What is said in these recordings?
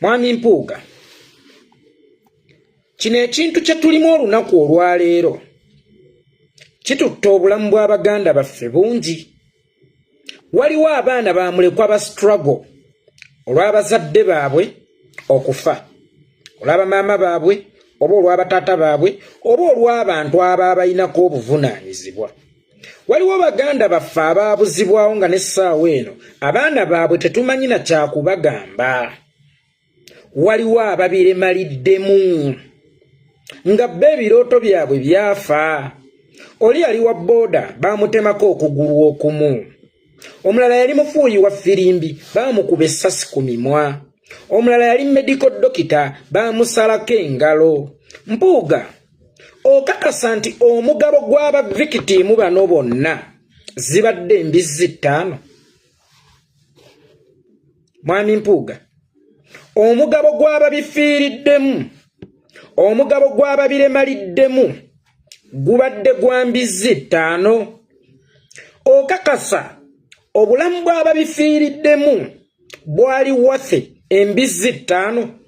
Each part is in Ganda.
Mwami Mpuuga, kino ekintu kye tulimu olunaku olwaleero kitutta obulamu bw'abaganda baffe bungi. Waliwo abaana bamulekwa ba struggle olw'abazadde baabwe okufa, olw'abamaama baabwe oba olw'abataata baabwe oba olw'abantu abaabayinako obuvunaanyizibwa. Waliwo baganda baffe abaabuzibwawo nga n'essaawa eno abaana baabwe tetumanyi na kyakubagamba. Waliwo ababiремaliddemu nga bo ebirooto byabwe byafa. Oli yali wa booda baamutemako okugulu okumu. Omulala yali mufuuyi wa firimbi baamukuba essasi ku mimwa. Omulala yali medical doctor baamusalako engalo. Mpuuga, okakasa nti omugabo gw'aba vikitiimu bano bonna zibadde embizzi ttaano? Mwami Mpuuga, omugabo gw'ababifiiriddemu, omugabo gw'ababiremaliddemu gubadde gwa mbizzi ttaano? Okakasa obulamu bw'ababifiiriddemu bwali waffe embizzi ttaano,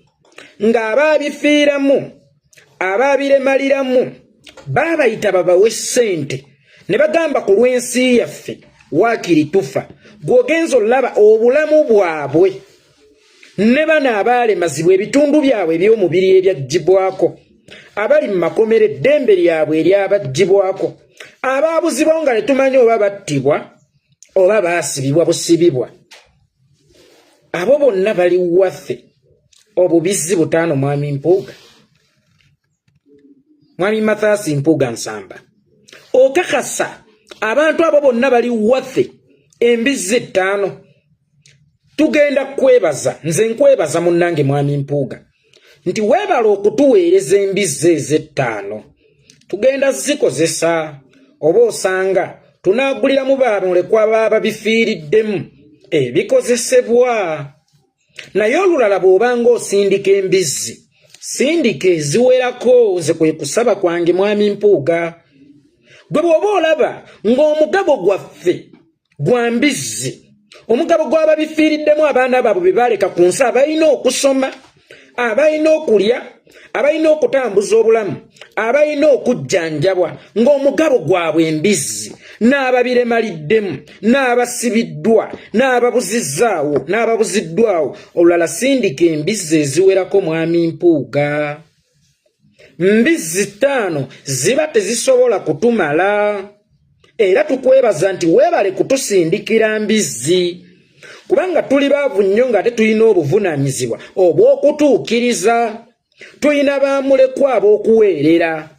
ng'abaabifiiramu abaabiremaliramu baabayita babawe ssente ne bagamba ku lw'ensi yaffe waakiri tufa, gw'ogenza olaba obulamu bwabwe ne bano abaalemazibwa ebitundu byabwe eby'omubiri ebyaggyibwako, abali mu makomera eddembe lyabwe eryabaggyibwako, abaabuzibwawo nga tetumanyi oba battibwa oba baasibibwa busibibwa, abo bonna bali waffe obubizzi butaano. Mwami Mpuuga, Mwami Mathias Mpuuga Nsamba, okakasa abantu abo bonna bali waffe embizzi ettaano? Tugenda kwebaza, nze nkwebaza munnange Mwami Mpuuga nti weebala okutuweereza embizzi ez'ettaano. Tugenda zikozesa, oba osanga tunaaguliramu bamulekwa baaba bifiiriddemu ebikozesebwa. Naye olulala bw'obanga osindika embizzi, sindika eziwerako. Nze kwe kusaba kwange, Mwami Mpuuga. Gwe bw'oba olaba ng'omugabo gwaffe gwa mbizzi, omugabo gw'ababifiiriddemu abaana baabwe be baaleka ku nsi, abalina okusoma, abalina okulya, abalina okutambuza obulamu, abalina okujjanjabwa, ng'omugabo gwabwe embizzi, n'ababiremaliddemu n'abasibiddwa n'ababuzizzaawo n'ababuziddwawo, olulala sindika embizzi eziwerako. Mwami Mpuuga, mbizzi ttaano ziba tezisobola kutumala, era tukwebaza nti weebale kutusindikira mbizzi, kubanga tuli baavu nnyo ng'ate tulina obuvunaanyizibwa obw'okutuukiriza. Tulina bamulekwa ab'okuweerera,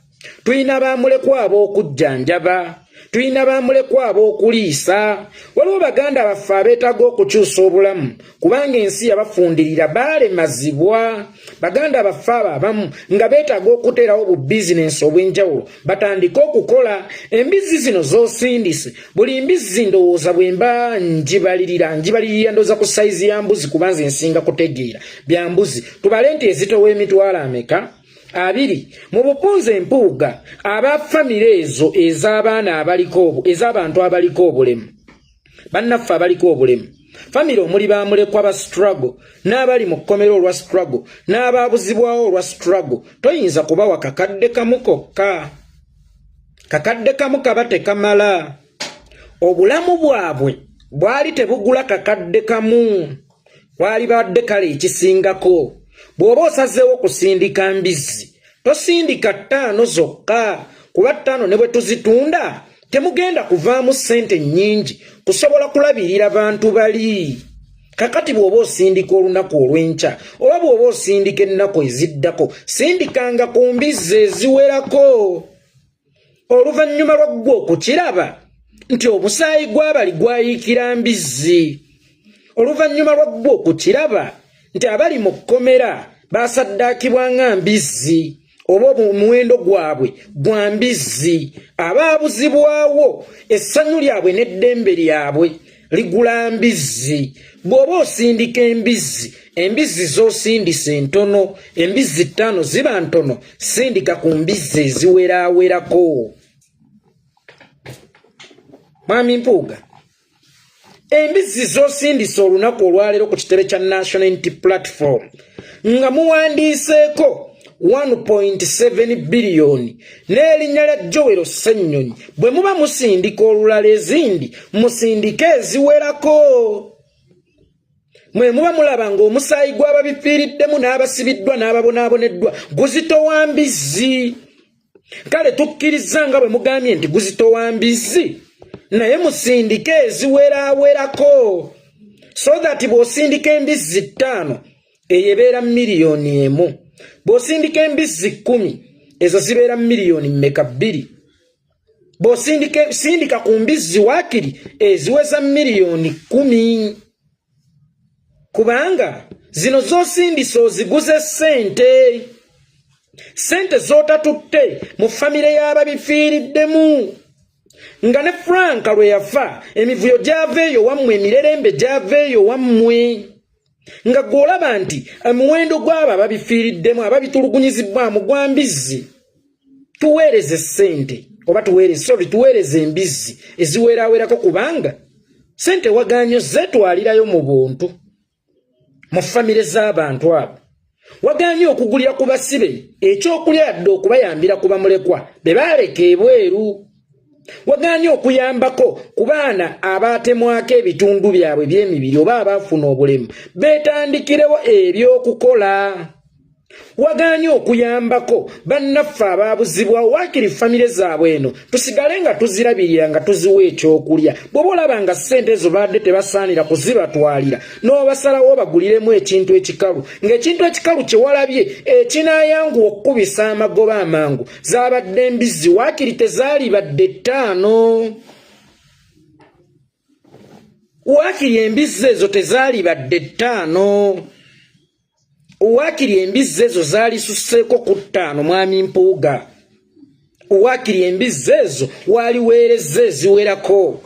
tulina bamulekwa ab'okujjanjaba, tulina bamulekwa ab'okuliisa. Waliwo baganda baffe abeetaaga okukyusa obulamu kubanga ensi yabafundirira, baalemazibwa. Baganda baffe abo abamu nga beetaaga okuteerawo bu bizinensi obw'enjawulo batandike okukola. Embizzi zino z'osindise, buli mbizzi ndowooza bwe mba ngibalirira ndowooza ku sayizi ya mbuzi, kuba nze nsinga kutegeera bya mbuzi, tubale nti ezitowa emitwalo ameka? 20 mu bupunze. Empuuga, aba famire ezo ez'abaana abaliko, ez'abantu abaliko obulemu, bannaffe abaliko obulemu, famire omuli bamulekwa ba struggle n'abali mu kkomero olwa struggle n'abaabuzibwawo olwa struggle, toyinza kubawa kakadde kamu kokka. Kakadde kamu kaba tekamala. Obulamu bwabwe bwali tebugula kakadde kamu, kwali badde kale ekisingako. Bw'oba osazeewo kusindika mbizzi, tosindika ttaano zokka, kuba ttaano ne bwe tuzitunda temugenda kuvaamu ssente nnyingi kusobola kulabirira bantu bali. Kakati bw'oba osindika olunaku olw'enkya oba bw'oba osindika ennaku eziddako, sindikanga ku mbizzi eziwerako. Oluvannyuma lwa ggwe okukiraba nti omusaayi gw'abali gwayiikira mbizzi, oluvannyuma lwa ggwe okukiraba nti abali mu kkomera basaddaakibwa nga mbizzi oba omuwendo gwabwe gwa mbizzi, abaabuzibwawo essanyu lyabwe n'eddembe lyabwe ligula mbizzi, bw'oba osindika embizzi, embizzi z'osindisa entono, embizzi ttaano ziba ntono, sindika ku mbizzi eziweraawerako. Mwami Mpuuga, Embizzi z'osindise olunaku olwaleero ku kitebe kya National Unity Platform nga muwandiiseeko 1.7 biliyoni n'erinnya lya Joel Ssennyonyi, bwe muba musindika olulala ezindi musindike eziwerako. Mwe muba mulaba ng'omusaayi gw'ababifiiriddemu n'abasibiddwa n'ababonaaboneddwa guzitowa mbizzi. Kale tukkirizza nga bwe mugambye nti guzitowa mbizzi, naye musindike eziweraawerako so that bw'osindika embizzi 5 eyo ebeera miliyoni 1, bw'osindika embizzi 10 ezo zibeera miliyoni mmeka? 2. Bw'osindika, sindika ku mbizzi waakiri eziweza miliyoni 10, kubanga zino z'osindisa oziguze ssente, ssente z'otatutte mu famire y'ababifiiriddemu. Nga ne Franka lwe yafa, emivuyo gyava eyo wammwe, emirerembe gyava eyo wammwe, nga gw'olaba nti omuwendo gw'abo ababifiiriddemu, ababitulugunyizibwamu, gwa mbizzi. Tuweereze ssente oba tuweereze, sorry, tuweereze embizzi eziwerawerako, kubanga ssente wagaanyo zeetwalirayo mu buntu mu famire z'abantu abo. Wagaanye okugulira ku basibe ekyokulya, yadde okubayambira ku bamulekwa be baaleka ebweru. Wagaanye okuyambako ku baana abaatemwako ebitundu byabwe by'emibiri oba abaafuna obulemu beetandikirewo ebyokukola. Wagaanye okuyambako bannaffe abaabuzibwa, waakiri famire zaabwe eno tusigale nga tuzirabirira, nga tuziwa ekyokulya. Bw'oba olaba nga ssente ezo baadde tebasaanira kuzibatwalira, n'obasalawo baguliremu ekintu ekikalu, ng'ekintu ekikalu kye walabye ekinaayanguwa okukubisa amagoba amangu zaabadde embizzi, waakiri tezaalibadde 5, waakiri embizzi ezo tezaalibadde 5, waakiri embizzi ezo zaalisusseeko ku 5. Mwami Mpuuga, waakiri embizzi ezo waaliweereza eziwerako.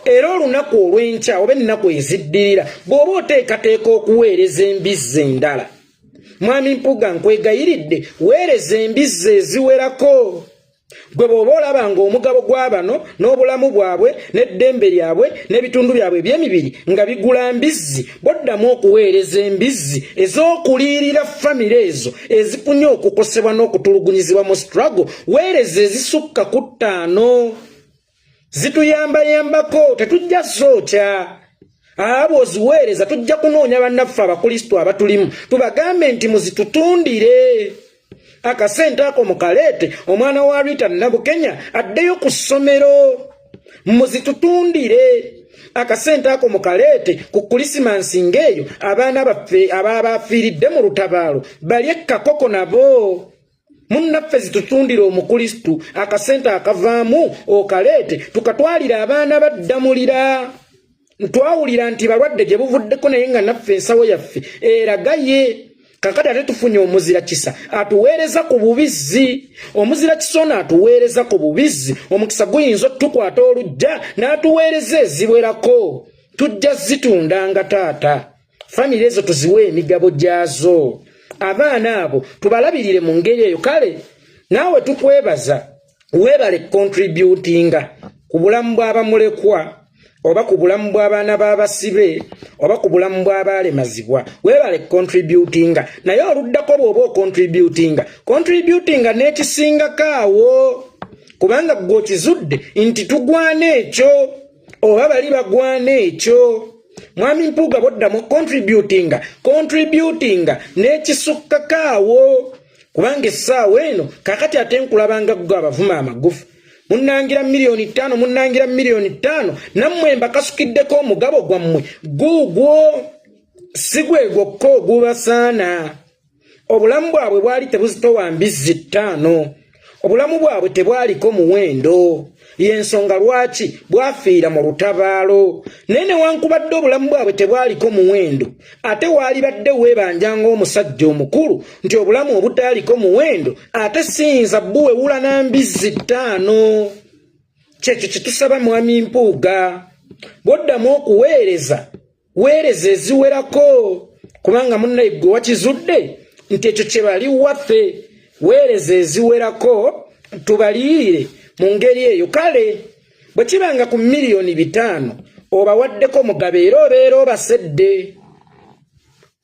Era olunaku olw'enkya oba ennaku eziddirira, bw'oba oteekateeka okuweereza embizzi endala, Mwami Mpuuga, nkwegayiridde, weereza embizzi eziwerako. Gwe bw'oba olaba ng'omugabo gwa bano n'obulamu bwabwe n'eddembe lyabwe n'ebitundu byabwe eby'emibiri nga bigula mbizzi, boddamu okuweereza embizzi ez'okuliirira famire ezo ezifunye okukosebwa n'okutulugunyizibwa mu struggle, weereza ezisukka ku 5, zituyambayambako, tetujja zookya. Abo oziweereza tujja kunoonya bannaffe Abakristo abatulimu, tubagambe nti muzitutundire, akasente ako mukaleete omwana wa Rita Nabukenya addeyo ku ssomero. Muzitutundire, akasente ako mukaleete ku Kulisimansi ng'eyo abaana baffe abaabafiiridde mu lutabaalo balye kakoko nabo. Munnaffe, zitutundire Omukristu, akasente akavaamu okaleete tukatwalire abaana baddamulira. Twawulira nti balwadde gye buvuddeko, naye nga naffe ensawo yaffe eragaye. Kakati ate tufunye omuzira kisa atuweereza ku bubizzi. Omuzira kisa ono atuweereza ku bubizzi, omukisa guyinza otukwata olujja n'atuweereza eziwerako, tujja zitundanga. Taata, famire ezo tuziwe emigabo gyazo, abaana abo tubalabirire mu ngeri eyo. Kale naawe tukwebaza, weebale contributinga ku bulamu bw'abamulekwa oba ku bulamu bw'abaana b'abasibe oba ku bulamu bw'abaalemazibwa. Weebale contributinga, naye oluddako bw'oba ocontributinga, contributinga n'ekisingako awo, kubanga gwe okizudde nti tugwana ekyo oba bali bagwana ekyo. Mwami Mpuuga, boddamu contributinga, contributinga n'ekisukkako awo, kubanga essaawa eno kakati ate nkulabanga gwe abavuma amagufa. Munnangira miliyoni 5, munnangira miliyoni 5, nammwe mbakasukiddeko omugabo gwammwe guugwo, si gwe gwokka ogubasaana. Obulamu bwabwe bwali tebuzitowa mbizzi 5, obulamu bwabwe tebwaliko muwendo, yensonga lwaki bwafiira mu lutabaalo. Naye newankubadde obulamu bwabwe tebwaliko muwendo, ate waalibadde weebanja ng'omusajja omukulu nti obulamu obutaaliko muwendo ate siyinza buwewula na mbizzi 5. Kyekyo kyetusaba, Mwami Mpuuga, bw'oddamu okuweereza, weereza eziwerako, kubanga munnaye gwe wakizudde nti ekyo kye bali waffe. Weereza eziwerako tubaliyirire mu ngeri eyo. Kale bwe kibanga ku miliyoni 5 Obawaddeko mugabo era obeera obasedde.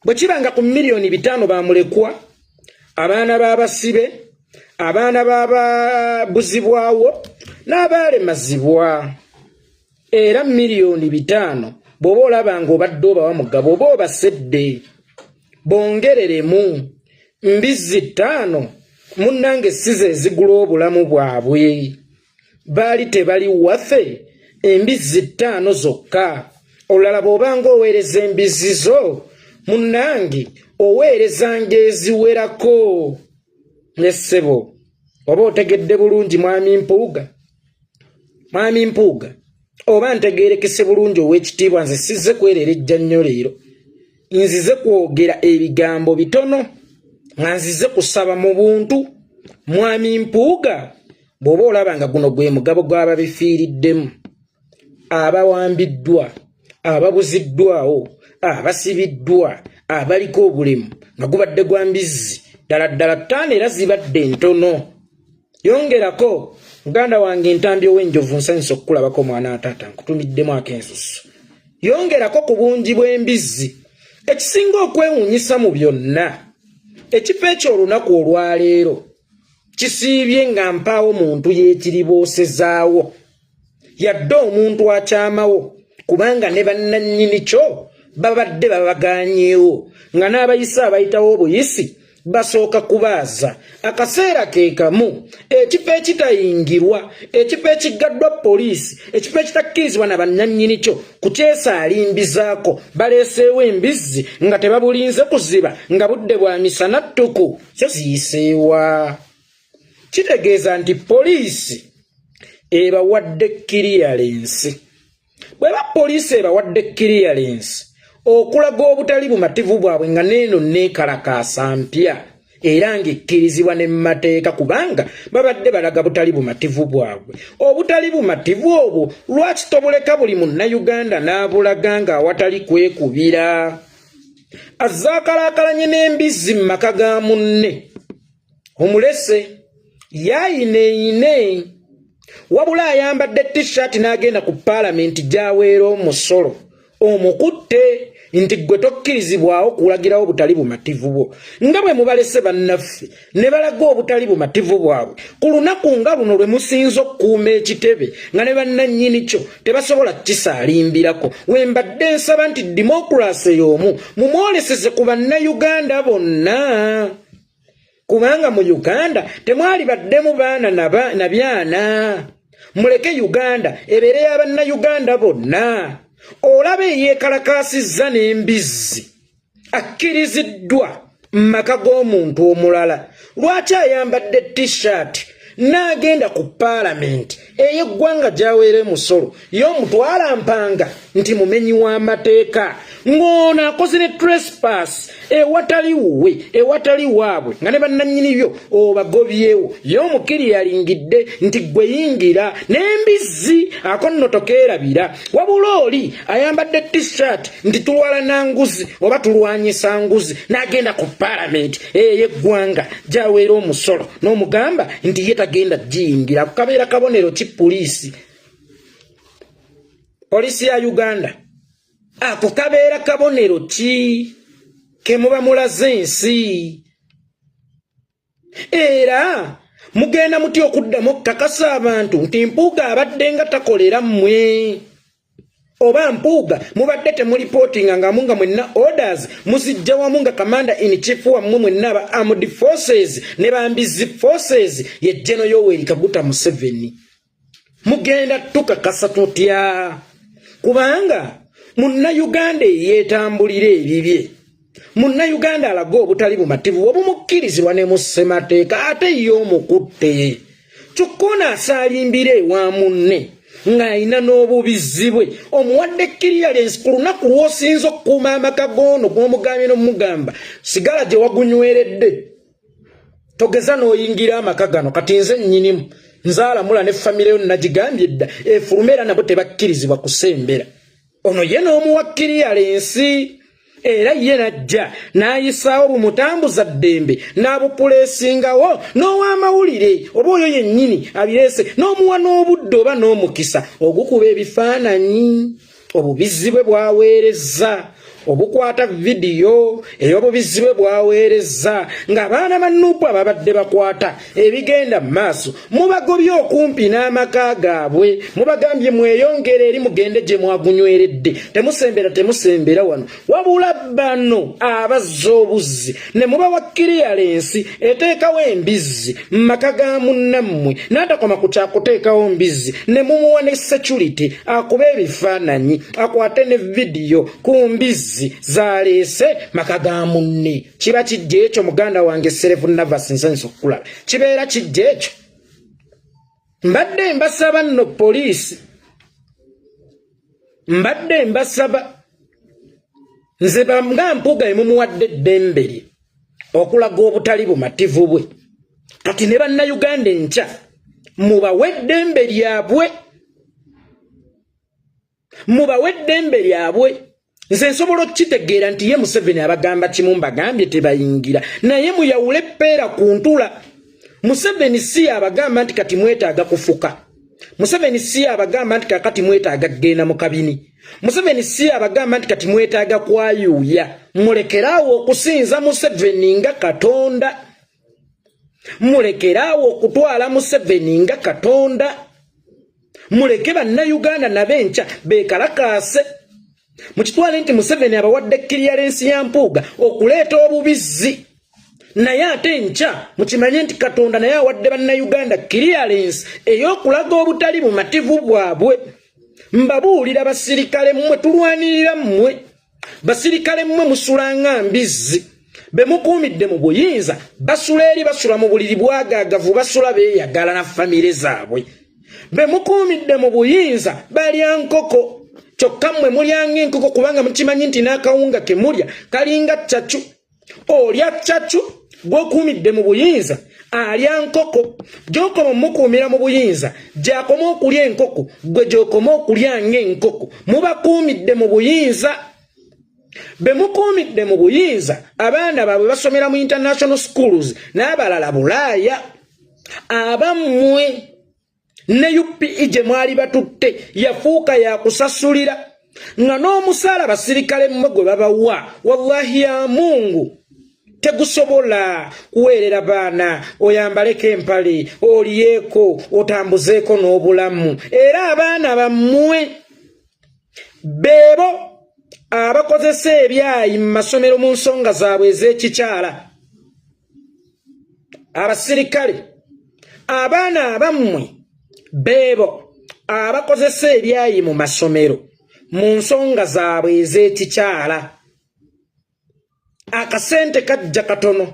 Bwe kiba nga ku 5,000,000 bamulekwa, abaana b'abasibe, abaana b'ababuzibwawo n'abaalemazibwa, era 5,000,000 bw'oba olaba ng'obadde obawa mugabo oba obasedde, bongereremu mbizzi 5. Munnange, si ze zigula obulamu bwabwe. Baali tebali waffe embizzi 5 zokka. Olulala bw'obanga oweereza embizzi zo, munnange, oweerezanga eziwerako. Ne ssebo, oba otegedde bulungi, mwami Mpuuga? Mwami Mpuuga, oba ntegeerekese bulungi, ow'ekitiibwa, nze sizze kwerera ejja nnyo leero. Nzize kwogera ebigambo bitono nga nzize kusaba mu buntu. Mwami Mpuuga, bw'oba olaba nga guno gwe mugabo gw'ababifiiriddemu, abawambiddwa, ababuziddwawo, abasibiddwa, abaliko obulemu, nga gubadde gwa mbizzi ddala ddala 5 era zibadde ntono, yongerako. Muganda wange Ntambi ow'Enjovu, nsanyusa okukulabako, mwana ataata, nkutumiddemu ak'ensusu. Yongerako ku bungi bw'embizzi. Ekisinga okwewuunyisa mu byonna, ekifo ekyo olunaku olwaleero kisiibye nga mpaawo muntu yeekiriboosezaawo yadde omuntu akyamawo, kubanga ne bannannyini kyo babadde babaganyeewo, nga n'abayise abayitawo obuyisi basooka kubaaza. Akaseera ke kamu, ekifo ekitayingirwa, ekifo ekiggaddwa poliisi, ekifo ekitakkirizibwa na bannannyini kyo kukyesaalimbizaako, baleeseewo embizzi nga tebabulinze kuziba, nga budde bwa misana ttuku. Kyo ziyiseewa? Kitegeeza nti poliisi ebawadde clearance. Bweba poliisi ebawadde clearance okulaga obutali bumativu bwabwe, nga neeno neekalakaasa mpya era ng'ekkirizibwa ne mumateeka, kubanga babadde balaga butali bumativu bwabwe, obutali bumativu obwo lwaki tobuleka buli Munnayuganda n'abulaga ng'awatali kwekubira? Azaakalaakalanye n'embizzi mu maka ga munne, omulese yaayineyine, wabula ayambadde T-shirt n'agenda ku paalamenti gy'aweera omusolo, omukutte nti gwe tokkirizibwawo kulagirawo obutali bumativu bwo. Nga bwe mubalese bannaffe ne balaga obutali bumativu bwabwe ku lunaku nga luno lwe musinza okukuuma ekitebe, nga ne bannannyini kyo tebasobola kukisaalimbirako, we mbadde nsaba nti demokurasi y'omu mumwoleseze ku Bannayuganda bonna, kubanga mu Uganda temwali baddemu baana na byana. Muleke Uganda ebeere y'Abannayuganda bonna. Olaba eyeekalakaasizza n'embizzi akkiriziddwa mu maka g'omuntu omulala, lwaki ayambadde T-shirt n'agenda ku paalamenti ey'eggwanga gy'aweera emusolo, y'omutwala mpanga nti mumenyi w'amateeka, ng'ono akoze ne trespass ewatali wuwe, ewatali waabwe, nga ne bannannyini byo obagobyewo, y'omukiri yalingidde nti gwe yingira n'embizzi, ako nno tokeerabira. Wabula oli ayambadde T-shirt nti tulwala nguzi oba tulwanyisa nguzi, n'agenda ku paalamenti ey'eggwanga gy'aweera omusolo, n'omugamba nti ye tagenda giyingira, kabeera kabonero ki? Poliisi ya Uganda, ako kabeera kabonero ki ke muba mulaze ensi? Era mugenda mutya okuddamu okukakasa abantu nti Mpuuga abadde nga takolera mmwe, oba Mpuuga mubadde temulipootinga ngamu, nga mwenna orders muzijja wamu, nga commander in chief wammwe mwenna aba armed forces ne bambizi forces ye General Yoweri Kaguta Museveni? Mugenda tukakasa tutya? Kubanga Munnayuganda eyeetambulira ebibye, Munnayuganda alaga obutali bumativu obumukkirizibwa ne mu ssemateeka, ate ye omukutte. Kyokka ono asaalimbira ewa munne ng'alina n'obubizzi bwe, omuwadde clearance ku lunaku lw'osinza okukuuma amaka g'ono gw'omugambye, n'omugamba sigala gye wagunyweredde, togeza n'oyingira amaka gano. Kati nze nnyinimu nzaalamula ne famire yo nagigambye dda efulume, era nabo tebakkirizibwa kusembera. Ono ye n'omuwa clearance, era ye najja n'ayisaawo bumutambuza ddembe n'abupuleesingawo n'ow'amawulire, oba oyo yennyini abireese, n'omuwa n'obudde oba n'omukisa ogukuba ebifaananyi. Obubizzi bwe bwaweerezza obukwata vidiyo ey'obubizzi bwe bwaweerezza ng'abaana ba Nuupu ababadde bakwata ebigenda mu maaso mubagobye okumpi n'amaka gaabwe, mubagambye mweyongere eri mugende gye mwagunyweredde, temusembera temusembera wano. Wabula bano abazza obuzzi ne mubawa kiriyalensi eteekawo embizzi mu maka ga munnammwe, n'atakoma ku kyakuteekawo mbizzi ne mumuwa ne security akube ebifaananyi akwate ne vidiyo ku mbizzi zaleese maka ga munne. Kiba kijja ekyo muganda wange Serevu Navas, nsanyusa okukulaba. Kibeera kijja ekyo. Mbadde mbasaba nno poliisi, mbadde mbasaba nze nga Mpuuga emumuwadde eddembe lye okulaga obutali bumativu bwe, kati ne bannayuganda enkya mubawe eddembe lyabwe, mubawe eddembe lyabwe. Nze nsobola okukitegeera nti ye Museveni abagamba kimu, mbagambye tebayingira, naye muyawule eppeera ku ntula. Museveni si abagamba nti kati mwetaaga kufuka. Museveni si abagamba nti kakati mwetaaga kugenda mu kabini. Museveni si abagamba nti kati mwetaaga kwayuuya. Mulekeraawo okusinza Museveni nga Katonda, mulekeraawo okutwala Museveni nga Katonda. Muleke bannayuganda nabo enkya beekalakaase. Mukitwale nti Museveni abawadde kiriyalensi ya Mpuuga okuleeta obubizzi, naye ate enkya mukimanye nti Katonda naye awadde bannayuganda kiriyalensi ey'okulaga obutali bumativu bwabwe. Mbabuulira basirikale mmwe, tulwanirira mmwe. Basirikale mmwe musula nga mbizzi, be mukuumidde mu buyinza basula eri, basula mu buliri bwagaagavu, basula beeyagala na famire zaabwe. Be mukuumidde mu buyinza balya nkoko, kyokka mmwe mulyanga enkoko kubanga mukimanyi nti n'akawunga ke mulya kalinga cacu. Olya cacu, gw'okuumidde mu buyinza alya nkoko. Gy'okoma omukuumira mu buyinza gy'akoma okulya enkoko, gwe gy'okoma okulya ng'enkoko. Mubakuumidde mu buyinza, be mukuumidde mu buyinza abaana baabwe basomera mu international schools n'abalala Bulaaya. Abammwe ne UPE gye mwali batutte yafuuka yakusasulira, nga n'omusaala basirikale mmwe gwe babawa, wallahi ya Mungu, tegusobola kuweerera baana oyambaleko empale, oliyeeko, otambuzeeko n'obulamu. Era abaana bammwe beebo abakozesa ebyayi mu masomero mu nsonga zaabwe ez'ekikyala. Abasirikale, abaana abammwe beebo abakozesa ebyayi mu masomero mu nsonga zaabwe ez'ekikyala. Akasente kajja katono,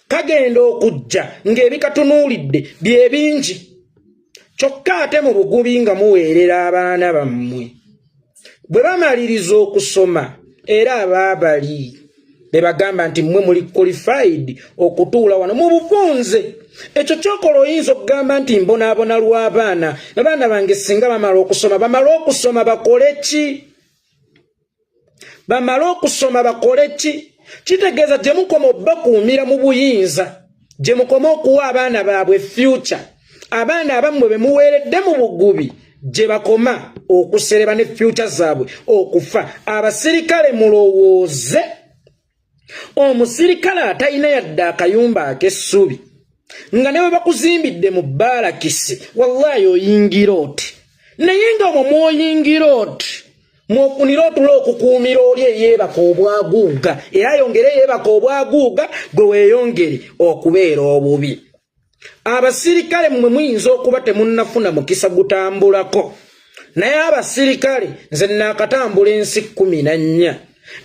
kagenda okujja ng'ebikatunuulidde bye bingi, kyokka ate mu bugubi nga muweerera abaana bammwe. Bwe bamaliriza okusoma, era abaabali be bagamba nti mmwe muli qualified okutuula wano mu bufunze. Ekyo kyokola oyinza okugamba nti mbonaabona lw'abaana, abaana bange singa bamala okusoma, bamale okusoma bakole ki? Bamale okusoma bakole ki? Kitegeeza gye mukoma obbakuumira mu buyinza, gye mukoma okuwa abaana baabwe future. Abaana abammwe be muweeredde mu bugubi gye bakoma okusereba ne future zaabwe okufa. Abasirikale mulowooze, omusirikale atalina yadde akayumba ak'essubi, nga ne bwe bakuzimbidde mu baalakisi, wallahi oyingira oti, naye nga omwo mw'oyingira oti mwofunire otulo okukuumira oli eyeebaka obwaguuga, era ayongere yeebaka obwaguuga, gwe weeyongere okubeera obubi. Abasirikale mmwe muyinza okuba temunnafuna mukisa gutambulako, naye abasirikale nze naakatambula ensi 14,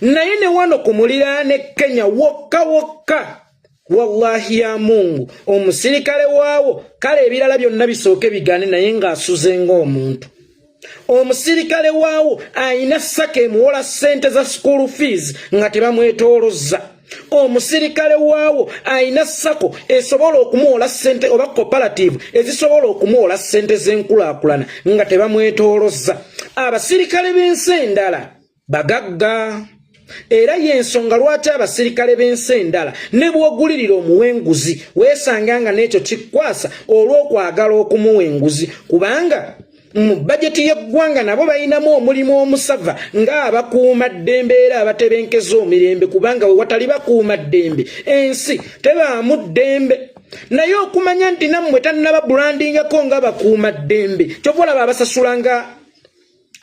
naye ne wano ku muliraano e Kenya wokka wokka, wallahi ya Mungu, omusirikale waawo, kale ebirala byonna bisooke bigane, naye ng'asuze ng'omuntu. Omusirikale waawo ayina SACCO emuwola ssente za school fees nga tebamwetoolozza. Omusirikale waawo ayina SACCO esobola okumuwola ssente oba cooperative ezisobola okumuwola ssente z'enkulaakulana nga tebamwetoolozza. Abasirikale b'ensi endala bagagga, era y'ensonga lwaki abasirikale b'ensi endala ne bw'ogulirira omuwenguzi weesanga nga n'ekyo kikkwasa olw'okwagala okumuwa enguzi, kubanga Mu bajeti y'eggwanga nabo balinamu omulimu omusava ng'abakuuma ddembe era abatebenkeza omirembe, kubanga we watali bakuuma ddembe ensi tebaamu ddembe. Naye okumanya nti nammwe tannaba brandingako nga bakuuma ddembe, kyova olaba abasasula nga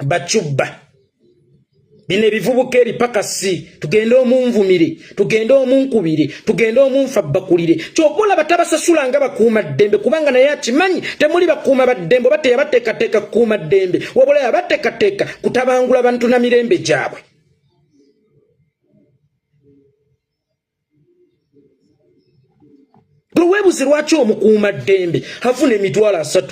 bacubba bino ebivubuka ebipakasi, tugende omunvumire, tugende omunkubire, tugende omunfabbakulire. Kyova olaba tabasasula nga bakuuma ddembe, kubanga naye akimanyi temuli bakuuma baddembe, oba teyabateekateeka kukuuma ddembe, wabula yabateekateeka kutabangula bantu na mirembe gyabwe. Gwe weebuze lwaki omukuuma ddembe afuna 300,000,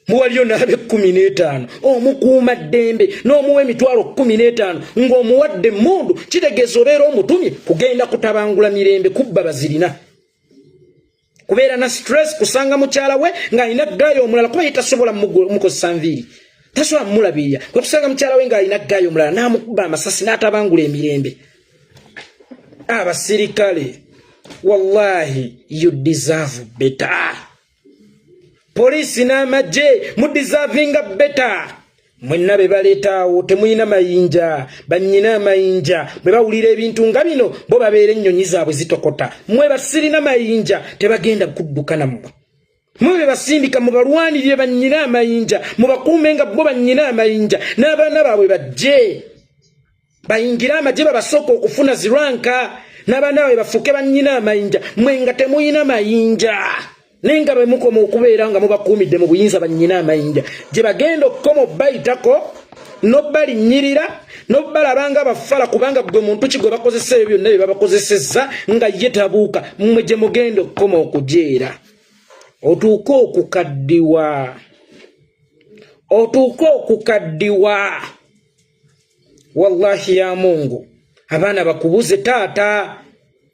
muwaliyo n'ab'ekkumi n'etaano. Omukuuma ddembe n'omuwa 15,000 ng'omuwadde emmundu, kitegeeza obeera omutumye kugenda kutabangula mirembe, kubba bazirina, kubeera na stress, kusanga mukyala we ng'alina ggaayo omulala, kuba ye tasobola mukozesa nviiri, tasobola mumulabirira, kwe kusanga mukyala we ng'alina ggaayo omulala n'amukuba amasasi n'atabangula emirembe. Abasirikale, wallahi you deserve better. Poliisi n'amagye, mudeservinga better. Mwenna be baleetaawo temulina mayinja, bannyina amayinja bwe bawulira ebintu nga bino bo babeera ennyonyi zaabwe zitokota. Mwe basirina mayinja tebagenda kudduka nammwe. Mwe be basindika mubalwanirire bannyina amayinja, mubakuume nga bo bannyina amayinja n'abaana baabwe bajje bayingire amagye, babasooka okufuna ziranka, n'abaana baabwe bafuuke bannyina amayinja. Mwe nga temulina mayinja, naye nga bemukoma okubeera nga mubakuumidde mu buyinza bannyina amayinja, gye bagenda okukoma obbayitako n'obbalinnyirira n'obbalaba nga bafala, kubanga gwe muntu ki gwe bakozesa ebyo byonna bye babakozesezza nga ye tabuuka? Mmwe gye mugenda okukoma okujeera, otuuke okukaddiwa, otuuke okukaddiwa. Wallahi ya Mungu, abaana bakubuze, taata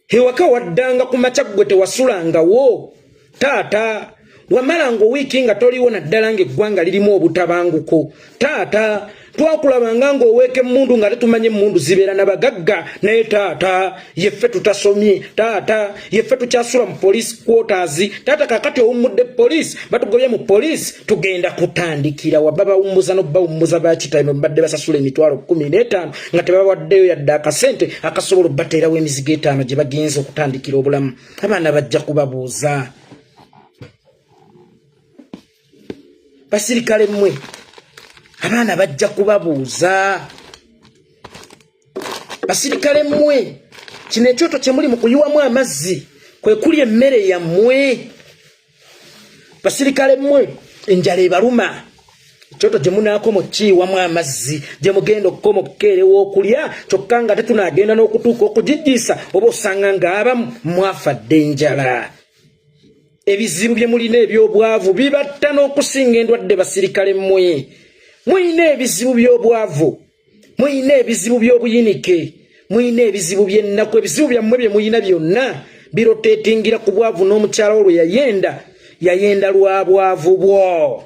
ewaka waddanga ku makya, ggwe tewasulangawo, taata wamalanga owiiki nga toliwo, naddala ng'eggwanga lirimu obutabanguko. Taata, twakulabanga ng'oweeka emmundu nga tetumanye emmundu zibeera na bagagga, naye taata yeffe tutasomye, taata yeffe tukyasula mu police quarters. Taata, kakati owummudde police, batugobye mu police, tugenda kutandikira wa? Babawummuza n'obbawummuza bakitaime mbadde basasula 15,000 nga tebawaddeyo yadde akasente akasobola obbateerawo emizigo 5 gye bagenza okutandikira obulamu. Abaana bajja kubabuuza. Basirikale mmwe, abaana bajja kubabuuza. Basirikale mmwe, kino ekyoto kye muli mu kuyiwamu amazzi kwe kuli emmere yammwe. Basirikale mmwe, enjala ebaluma, ekyoto gye munaakoma okukiyiwamu amazzi gye mugenda okukoma okukeerewa okulya, kyokka nga tetunaagenda n'okutuuka okugijjiisa, oba osanga ng'abamu mwafadde enjala. Ebizibu bye mulina eby'obwavu bibatta n'okusinga endwadde. Basirikale mmwe, mulina ebizibu by'obwavu, mulina ebizibu by'obuyinike, mulina ebizibu by'ennaku. Ebizibu byammwe bye mulina byonna biroteetingira ku bwavu. N'omukyala wo lwe yayenda, yayenda lwa bwavu bwo.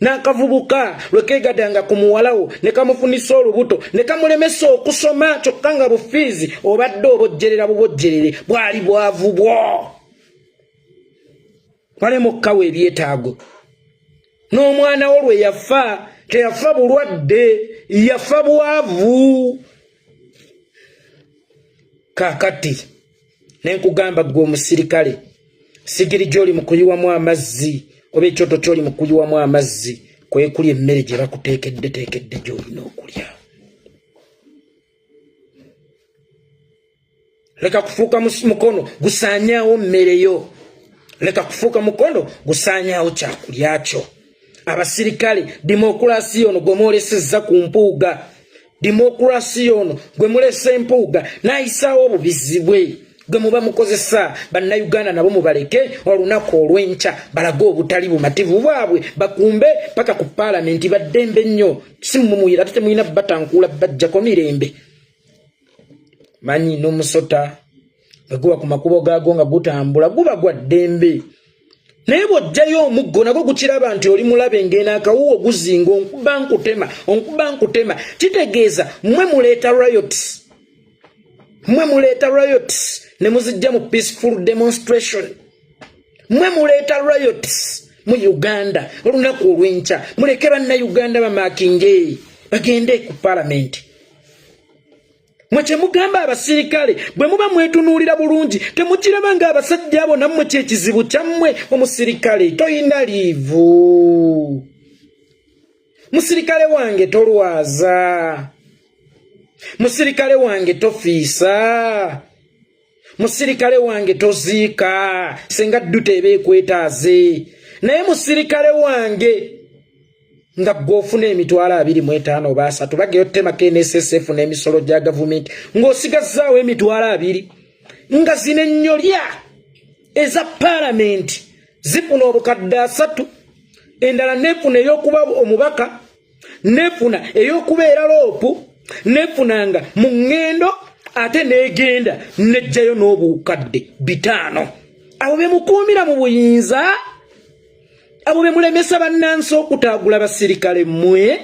N'akavubuka lwe keegadanga ku muwalawo ne kamufunisa olubuto ne kamulemesa okusoma, kyokka nga bufiizi obadde obojjerera bubojjerere, bwali bwavu bwo. Walema okkawa ebyetaago. N'omwana wo lwe yafa, teyafa bulwadde, yafa bwavu. Kaakati ne nkugamba ggwe omusirikale, sigiri gy'oli mu kuyiwamu amazzi oba ekyoto ky'oli mu kuyiwamu amazzi kwekuli emmere gye bakuteekedde teekedde gy'olina okulya. Leka kufuuka mukono gusaanyaawo mmere yo, leka kufuuka mukono gusaanyaawo kyakulya kyo. Abasirikale, demokurasiya ono gwe mwolesezza ku Mpuuga, demokurasiya ono gwe mulesa Empuuga n'ayisaawo obubizi bwe gwe muba mukozesa Bannayuganda, nabo mubaleke olunaku olw'enkya balage obutali bumativu bwabwe, bakumbe paka ku paalamenti. Baddembe nnyo, si mumuyira, ate temulina batankuula bajjako mirembe. Manyi n'omusota bwe guba ku makubo gaago nga gutambula guba gwa ddembe, naye bw'ojjayo omuggo nagwo gukiraba nti oli mulabe, ng'eno akawuwo guzinga, onkuba nkutema, onkuba nkutema. Kitegeeza mmwe muleeta riots, mmwe muleeta riots ne muzijja mu peaceful demonstration, mmwe muleeta riots. mu Uganda olunaku olw'enkya, muleke bannayuganda bamakinge bagende ku palamenti. Mwe kyemugamba abasirikale, bwe muba mwetunuulira bulungi temukiraba nga abasajja abo nammwe kyekizibu kyammwe. Omusirikale toyina liivu, musirikale wange tolwaza, musirikale wange tofiisa, musirikale wange toziika senga dduta eba ekwetaaze. Naye musirikale wange nga gwe ofuna emitwalo 25 oba 30, bageyo temako NSSF n'emisolo gya gavumenti, ng'osigazzaawo emitwalo 20, nga zino ennyolya eza paalamenti zifuna obukadde 30, endala nefuna ey'okuba omubaka, nefuna ey'okubeera loopu, nefunanga mu ŋŋendo ate n'egenda nejjayo n'obukadde 500. Abo be mukuumira mu buyinza, abo be mulemesa bannansi okutaagula. Basirikale mmwe,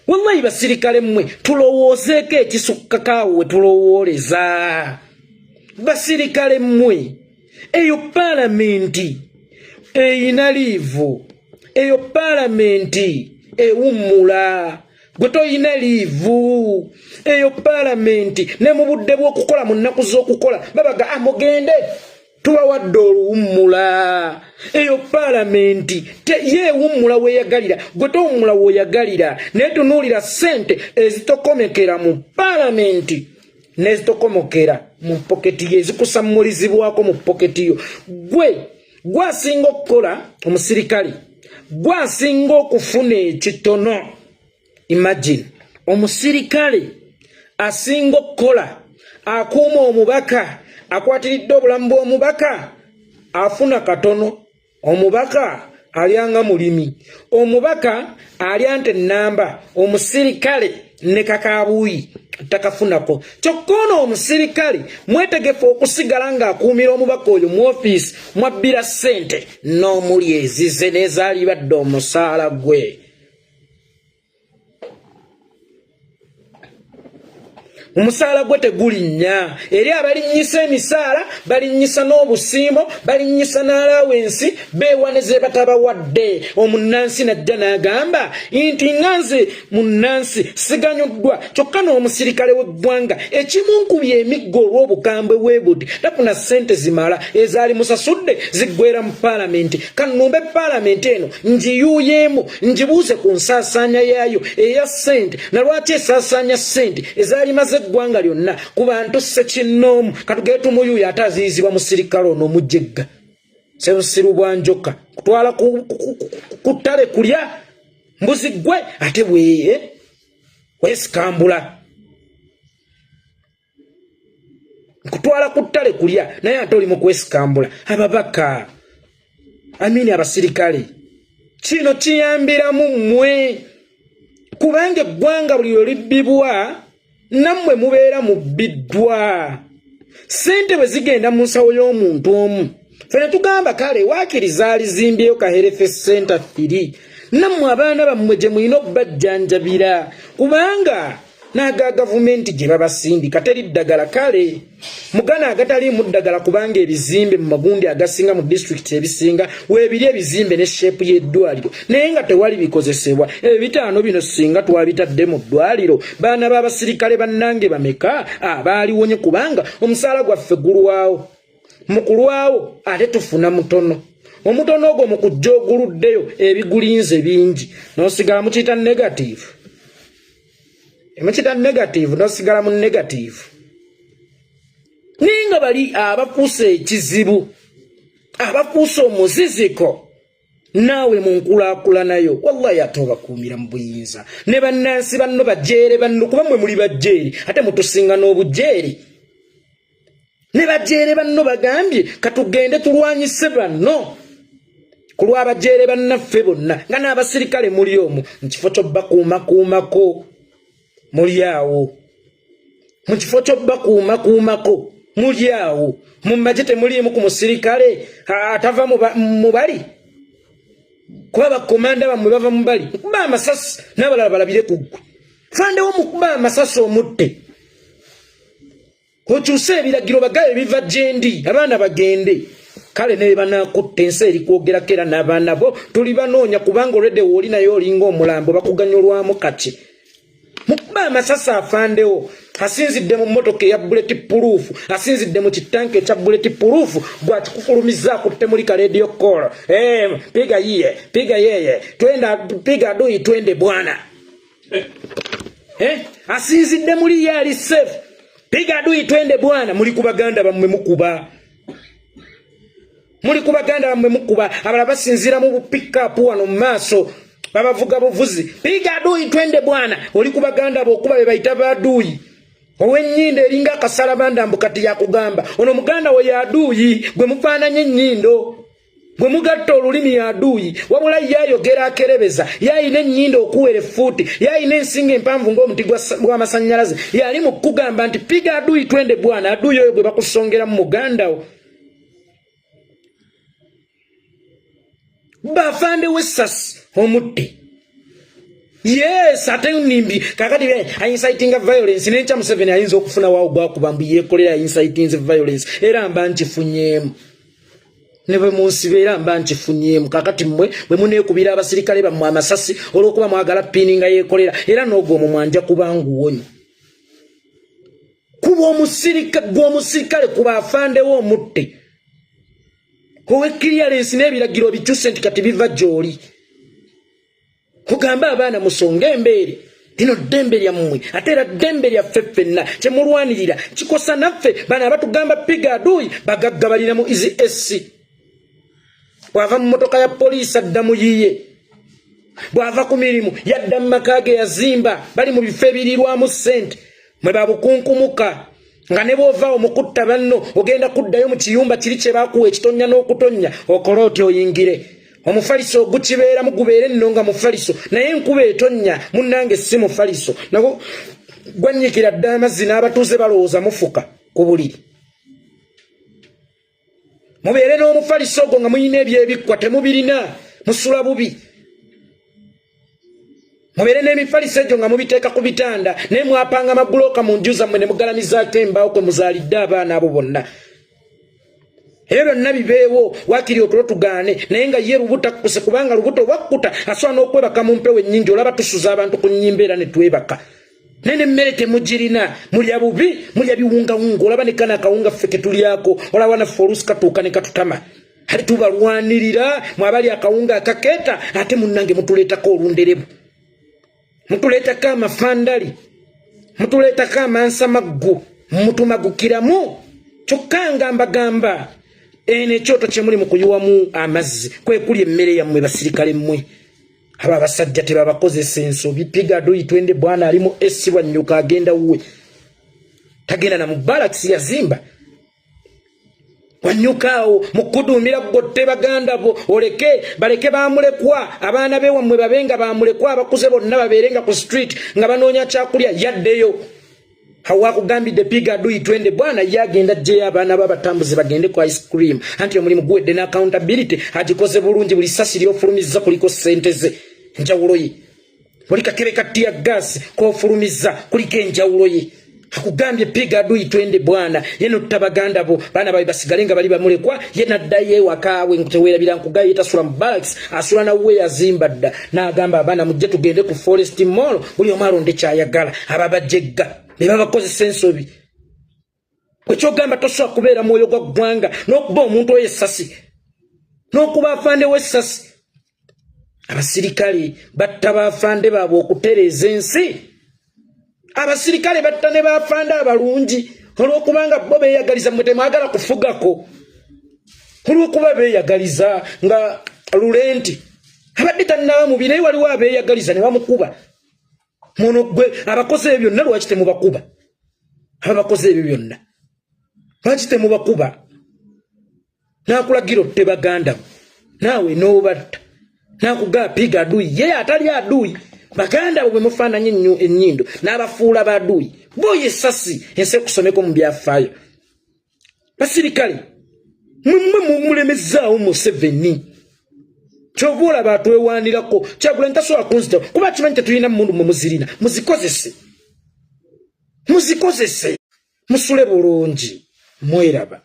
wallahi basirikale mmwe, tulowoozeeko ekisukkako awo we tulowooleza. Basirikale mmwe, eyo paalamenti eyina liivu, eyo paalamenti ewummula, gwe toyina liivu. Eyo paalamenti ne mu budde bw'okukola, mu nnaku z'okukola, babaga ah, mugende tubawadde oluwummula. Eyo paalamenti yeewummula weeyagalira, gwe towummula weoyagalira. Naye tunuulira ssente ezitokomekera mu paalamenti n'ezitokomokera mu poketi yo, ezikusammulizibwako mu poketi yo. Gwe gwasinga okukola omusirikale, gwasinga okufuna ekitono. Imagine omusirikale asinga okukola, akuuma omubaka, akwatiridde obulamu bw'omubaka, afuna katono. Omubaka alyanga mulimi, omubaka alya nte ennamba, omusirikale ne kakabuuyi takafunako. Kyokka ono omusirikale mwetegefu okusigala ng'akuumira omubaka oyo mu ofiisi mwabbira ssente n'omuli ezize n'ezaalibadde omusaala gwe. Omusaala gwe tegulinnya. Eri abalinnyisa emisaala, balinnyisa n'obusiimo, balinnyisa n'alaawensi, beewa ne ze batabawadde. Omunnansi najja n'agamba nti nga nze munnansi siganyuddwa, kyokka n'omusirikale w'eggwanga ekimunkubye emiggo olw'obukambwe bwe buti tafuna ssente zimala, ezaali musasudde ziggwera mu paalamenti. Kannumbe paalamenti eno ngiyuuyeemu, ngibuuze ku nsaasaanya yaayo eya ssente, na lwaki esaasaanya ssente ezaalimaze eggwanga lyonna ku bantu ssekinnoomu. Katugere tumuyuuya ate aziyizibwa musirikale ono omujegga sebusiru bwa njoka, kutwala ku ttale kulya mbuzi ggwe ate bweye wesikambula. Nkutwala ku ttale kulya naye ate oli mu kwesikambula. Ababaka, amini abasirikale, kino kiyambiramu mmwe, kubanga eggwanga buli lwe libbibwa nammwe mubeera mubbiddwa. Ssente bwe zigenda mu nsawo y'omuntu omu, ffe ne tugamba kale waakiri zaalizimbyeyo ka health center 3, nammwe abaana bammwe gye mulina okubajjanjabira, kubanga n'aga gavumenti gye babasindika teri ddagala. Kale mugana agataliimu ddagala, kubanga ebizimbe mu magundi agasinga mu disitulikiti ebisinga weebiri ebizimbe ne shape y'eddwaliro, naye nga tewali bikozesebwa. Ebitaano bino singa twabitadde mu ddwaliro, baana b'abasirikale bannange bameka abaaliwonye? Kubanga omusaala gwaffe gulwawo, mu kulwawo ate tufuna mutono. Omutono ogwo mu kujja oguluddeyo, ebigulinze bingi, n'osigala mukiyita negative, emukita negative, nosigala mu negative. Naye nga bali abakuusa ekizibu, abakuusa omuziziko naawe mu nkulaakulanayo, wallahi ate obakuumira mu buyinza ne bannansi banno bajeere banno, kuba mmwe muli bajeeri ate mutusinga n'obujeeri. Ne bajeere banno bagambye katugende tulwanyise banno ku lw'abajeere bannaffe bonna, nga n'abasirikale muli omwo mu kifo ky'obbakuumakuumako muli awo, mu kifo ky'obbakuumakuumako muli awo. Mu magye temuliimu ku musirikale atava mu bali, kuba bakomanda bammwe bava mu bali. Nkuba amasasi n'abalala balabire ku ggwe, fandewo mukuba amasasi omutte, okyuse ebiragiro bagabe biva gyendi, abaana bagende. Kale ne banakutta ensi eri kwogerako era n'abaana bo tuli banoonya, kubanga olwedde wooli naye olinga omulambo, bakuganyulwamu kaki? Mukuba amasasi afandewo asinzidde mu mmotoka eya bullet proof, asinzidde mu kitanka ekya bullet proof, gwakikufulumizza akutte muli ka radio call. Eh, piga yiye, piga yeye, twenda, piga adui, twende bwana. Eh, asinzidde muli ye ali safe, piga adui, twende bwana. Muli ku baganda bammwe mukuba, muli ku baganda bammwe mukuba. Abalala basinziira mu bupikapu wano mu maaso, babavuga buvuzi, piga adui, twende bwana. Oli ku baganda bokuba be bayita baduyi, ow'ennyindo eringa akasalabanda, mbu kati yakugamba ono muganda we yaduuyi, gwe mufaananye ennyindo, bwe mugatta olulimi yaduuyi. Wabula ye ayogera akerebeza, ye ayina ennyindo okuwera effuuti, ye ayina ensinga empanvu ng'omuti gw'amasannyalaze, yali mu kugamba nti piga aduyi, twende bwana. Aduyi oyo gwe bakusongeramu muganda wo. Bafande w'essasi omutte. Yes, ate nimbi kakati incitinga violence nenkya Museveni ayinza okufuna wawo gwakuba mbu yeekolera incitinze violence, era mba nkifunyeemu ne bwe munsiba, era mba nkifunyeemu. Kakati mmwe bwe muneekubira abasirikale bammwe amasasi olw'okuba mwagala piininga yeekolera, era n'ogwo omwo mwanja kuba nguwonye. Kuba omusirikale, gwe omusirikale kuba afandewo omutte owe clearance n'ebiragiro bikyuse nti kati biva gy'oli. Kugamba abaana musonge embeere, lino ddembe lyammwe ate era ddembe lyaffe ffenna. Kyemulwanirira kikosa naffe. Bano abatugamba piga aduyi bagagga, balina mu izi sc. Bw'ava mu mmotoka ya poliisi adda mu yiye, bw'ava ku mirimu yadda mu maka ge yazimba. Bali mu bifo ebirirwamu ssente, mwe babukunkumuka nga ne bw'ovaawo mu kutta banno ogenda kuddayo mu kiyumba kiri kye bakuwa ekitonnya n'okutonnya, okole otya oyingire omufaliso ogukibeeramu gubeere nno nga mufaliso, naye enkuba etonnya munnange si mufaliso nagwo gwannyikira dda amazzi n'abatuuze balowooza mufuka ku buliri. Mubeere n'omufaliso ogwo nga mulina ebyebikkwa, temubirina, musula bubi. Mubeere n'emifaliso egyo nga mubiteeka ku bitanda, naye mwapanga amabulooka mu nju zammwe ne mugalamizaako embaawo kwe muzaalidde abaana abo bonna. Ebyo byonna bibeewo, waakiri otulo tugaane, naye nga ye lubuto akkuse, kubanga lubuto bwakkuta asobola n'okwebaka mu mpewo ennyingi. Olaba tusuza abantu ku nnyimba era ne twebaka, naye nemmere temugirina, mulya bubi, mulya biwungawunga. Olaba ne kana akawunga ffe ketulyako, olaba naffe oluusi katuuka ne katutama. Ate tubalwanirira mwabali akawunga akakeeta, ate munnange mutuleetako olunderebu, mutuleetako amafandali, mutuleetako amansamaggu, mutumagukiramu. Kyokka nga mbagamba eno ekyoto kyemuli mu kuyiwamu amazzi kwekuli emmere yammwe. Basirikale mmwe abo abasajja tebabakozesa ensobi. Piga adui twende bwana ali mu esi, bwannyuka agenda wuwe, tagenda na mu balakisi yazimba. Wanyukaawo mukuduumira ggotte baganda bo, oleke baleke bamulekwa, abaana bewammwe babe nga bamulekwa, abakuze bonna babeere nga ku street nga banoonya kyakulya. Yaddeyo hawakugambidde piga adui twende bwana, ye agenda jjeyo abaana b'abatambuzi bagende ku ice cream, anti omulimu guwedde n'accountability agikoze bulungi. Buli sasi lyofulumizza kuliko ssente ze njawulo ye, buli kakebe ka tear gas kofulumizza kuliko enjawulo ye. Akugambye piga adui twende bwana, ye notta baganda bo, baana babe basigale nga bali bamulekwa, ye naddayo ewakawe. Teweerabira nkugaye tasula mu barracks, asula nawwe yazimba dda, n'agamba abaana mujje tugende ku Forest Mall, buli omu alonde kyayagala. Ababajegga be babakozesa ensobi. Ekyogamba tosobola kubeera mwoyo gwa ggwanga n'okuba omuntu oyo essasi n'okuba afande w'essasi. Abasirikale batta baafande baabwe okutereeza ensi. Abasirikale batta ne baafande abalungi olw'okubanga bo beeyagaliza. Mmwe temwagala kufugako olw'okuba beeyagaliza nga lulenti abadde tannaba mubi, naye waliwo abeeyagaliza ne bamukuba. Muno gwe abakoze ebyo byonna lwaki temubakuba? Abakoze ebyo byonna lwaki temubakuba? Nakulagira otte baganda bo naawe n'obatta, nakugaa piga aduyi, ye atali aduyi. Baganda bo bwe mufaananye ennyindo n'abafuula baduyi boyo essasi ensi ekusomeko mu byafaayo. Basirikale mmwe mulemezaawo Museveni, kyova olaba atwewanirako. Kyagulanyi tasobola kunzita kuba kimanyi tetulina mundu. Mwe muzirina, muzikozese, muzikozese, musule bulungi, mweraba.